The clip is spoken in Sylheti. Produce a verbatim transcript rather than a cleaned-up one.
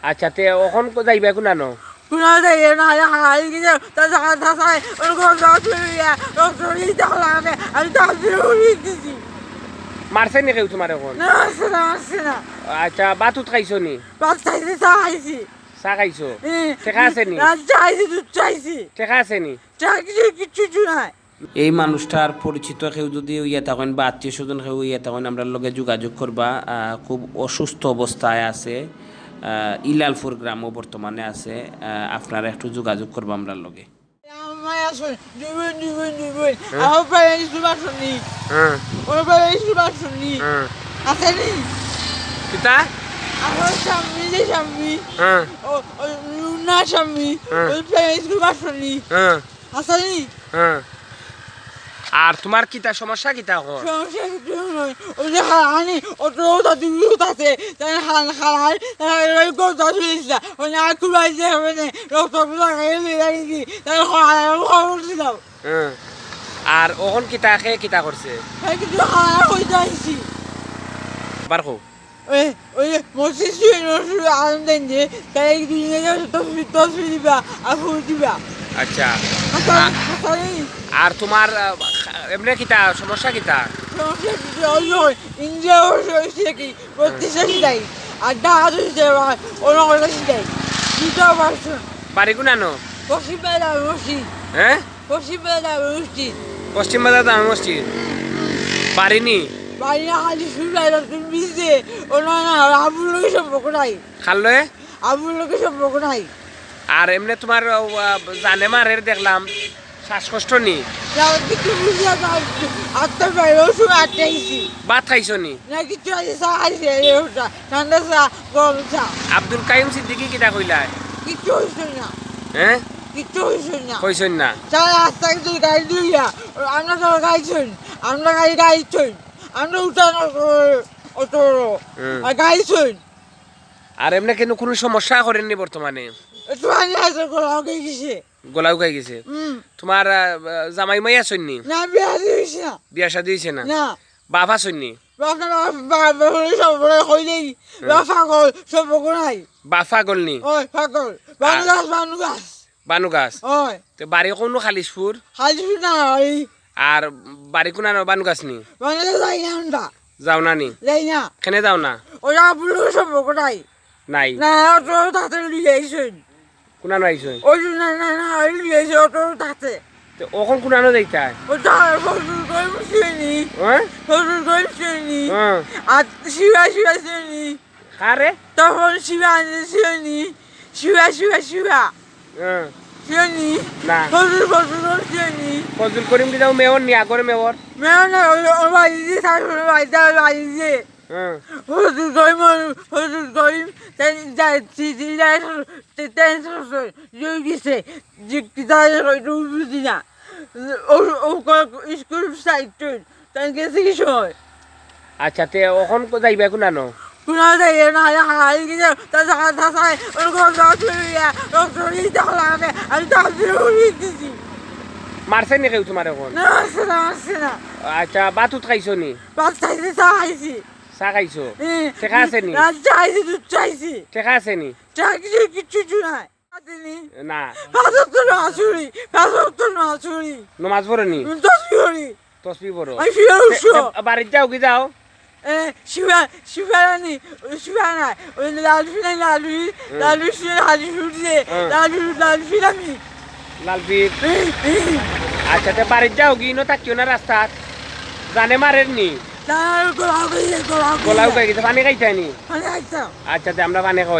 আচ্ছা, তে অখন কো-, যাইবা কুনানো? কুনানো যাইবা না, আরে হারাই গেছে, তা জাগা থাকায়, ওর ঘর দশ মিনিট, রক্ত নিয়ে যাওয়া লাগে, আমি তো হাত ধরে উড়িয়ে দিছি। মারছে নি কেউ তুমারে অখন? না, মারছে না, মারছে না। আচ্ছা, ভাত উত খাইছো নি? ভাত খাইছি, চা খাইছি। চা খাইছো? হুম। টেকা আছে নি? রাত চা খাইছি, দুধ চা খাইছি। টেকা আছে নি? টেকা কিছু, কিচ্ছু, কিচ্ছু নাই। এই মানুষটার পরিচিত কেউ যদি অইয়া থাকইন বা আত্মীয় স্বজন কেউ অইয়া থাকইন, আমরার লগে যোগাযোগ করবা। আহ, খুব অসুস্থ অবস্থায় আছে। আহ, ইলালপুর গ্রামো বর্তমানে আছে। আহ, আপনারা একটু যোগাযোগ করবা আমরার লগে। আমার আছেন, দুই বোন, দুই বোন, দুই বোন। হ্যাঁ। আমার প্রায় স্কুল পাঠনি। হ্যাঁ। ওর প্রায় স্কুল পাঠনি। হ্যাঁ। আছে নি? কিতা? আমার স্বামী, যে স্বামী। হ্যাঁ। ও, ও, রুনা স্বামী। হ্যাঁ। ওর প্রায় স্কুল পাঠনি। হ্যাঁ। আছে নি? হ্যাঁ। আর তুমার কিতা সমস্যা কিতা অখন? সমস্যা কিছু নাই। ওই যে হারানি, অত রোদ আছে, রোদ আছে। তাই হান-, হারাই, তাই ওই গরুটা তুলিস না। ওই না, আর খুব আইছে হবে না। রক্ত পুরা খাইয়ে দিয়ে যাবি কি? তাই হারাই, আমি খবর দিলাম। হ্যাঁ। আর অখন কিতা, কে কিতা করছে? তাই কিছু হারাই হইতে আইছি। বার কও। ওই, ওই যে মসজিদ শুয়ে, মসজিদ আজান দেন যে, তাই এক দুই দিনে তসবি, তসবি দিবা, আর ফুল দিবা। আচ্ছা। হাসানি, আ-, হাসানি। আর তুমার, আ, এমনে কিতা, সমস্যা কিতা? সমস্যা কিছু ওই যে ইন্ডিয়া অবশ্য হইছে কি, বত্রিশে সিলাই, আর ডাহাত হইছে আবার, অন্য কথা সিলাই। দুটো অপারেশন। বাড়ি কুনানো? পশ্চিম বেলা, পশ্চিম। হ্যাঁ? পশ্চিম বাজার মসজিদ। পশ্চিম বাজার জামে মসজিদ। বাড়ি নি? বাড়ি না, খালি শুয়ে রইলাম, তুমি বুঝতে? ও না, না, আবুর লগে সম্পর্ক নাই। কার লগে? আবুর লগে সম্পর্ক নাই। আর এমনে তুমার, ও, আ, জানে মারের দেখলাম, শ্বাসকষ্ট নি? না, কিছু বুঝলাম না, আটটা বাইরে, ওই সময় আটটা আইছি। ভাত খাইছো নি? না, কিছু আইছে, চা খাইছে, এই ওটা, ঠান্ডা চা, গরম চা। আব্দুল কাইম সিদ্দিকী কিতা কইলায়? কিচ্ছু হইছে না। হ্যাঁ? কিচ্ছু হইছে না। কইছইন না? তারা রাস্তায় দুই গাড়ি দুইয়া, আমরা তো গাড়ি ছইন, আমরা গাড়ি গাড়ি ছইন, আমরা উঠান অত, অত, হুম। আর গাড়ি ছইন। আর এমনে কিন্তু কুনু সমস্যা করেননি বর্তমানে? একটু পানি আছে, গলা হয়ে গেছে। গলা উকাই গেছে। হুম। তুমার, আহ, জামাই মাই আছইন নি? না, বিয়া শাদী হইছে না। বিয়া শাদী হইছে না? না। বাপ আছইন নি? বাপ না, বাপ, বাপ, বাপ হলে সব বড় হইলেই। হুম। বাপ পাগল, সম্পর্ক নাই। বাপ পাগল নি? ওই, পাগল। বানু আর গাছ, বানু গাছ। বানু গাছ? ওই। তে বাড়ি কুনু খালিশপুর? খালিশপুর না, ওই। আর বাড়ি কুনানো, বানু গাছ নি? বানু গাছ যাই না আমরা। যাও না নি? যাই না। কেনে যাও না? ওরা পুরো সম্পর্ক নাই। নাই? না, অত তাতে লইয়া আইছইন। কুনানো আইছইন? ওই যে না, না, না, ওই লইয়া আইছে অত তাতে। তে অখন কুনানো যাইতায়? ও তো ফজল করিম চিনি। হ্যাঁ? ফজল করিম চিনি। হ্যাঁ। আর শিবা, শিবা চিনি। কারে? তখন শিবা আনতে চিনি। শিবা, শিবা, শিবা। হ্যাঁ। চিনি। না। ফজল, ফজল করিম চিনি। ফজল করিম কিতা মেয়র নি, আগর মেয়র? মেয়র না, ওই, ওই বাড়ি দিয়ে, তার বাড়ি দিয়ে, বাড়ি দিয়ে। হ্যাঁ। ফজল করিম, ফজল করিম, তাই যায়, চিঠি যায়, তে-, তে-, তে-, জয় গেছে, যে কিতা অইলো, এটা বুঝি না। ও, ও ক-, স্কুল সাইড, তাই গেছে কি সময়? আচ্ছা, তে অখন কো-, যাইবা কুনানো? কুনানো যাইবা না, আরে হারাই গেছে, তা থাকা, থাকায়, ওর ঘর দশ মিনিট, রক্ত নিয়ে যাওয়া লাগে, আমি তো হাত ধরে উড়িয়ে দিছি। মারছে নি কেউ তুমারে অখন? না, মারছে না, মারছে না। আচ্ছা, ভাত উত খাইছো নি? ভাত খাইছি, চা খাইছি। চা খাইছো? হ্যাঁ। টেকা আছে নি? রাত চা খাইছি, দুধ চা খাইছি। টেকা আছে নি? টেকা কিছু, কিচ্ছু, কিচ্ছু নাই। আছে নি? না। পাঁচ ওয়াক্ত নামাজ পড়ি, পাঁচ ওয়াক্ত নামাজ পড়ি। নমাজ পড়ো নি? আমি তসবি পড়ি। তসবি পড়ো। আমি ফিরে তে, উঠছো। তে, বাড়িত যাও কি যাও? এ, শিবা, শিবা রানী, ওই শিবা নাই, ওই লালফি নাই, লালফি, হুম। লালফি শুয়ে হাজি শুট দিয়ে, হ্যাঁ। লালফি, লালফি আমি। লালফি। এই, এই। আচ্ছা, তে বাড়িত যাও কি, ইনো থাকিও না রাস্তাত? জানে মারের নি? তার গলা হয়ে গেছে, গলা হয়ে গলা গেছে। উকাই গেছে, পানি খাইতায় নি? পানি খাইতাম। আচ্ছা, তে আমরা পানি খাওয়াই।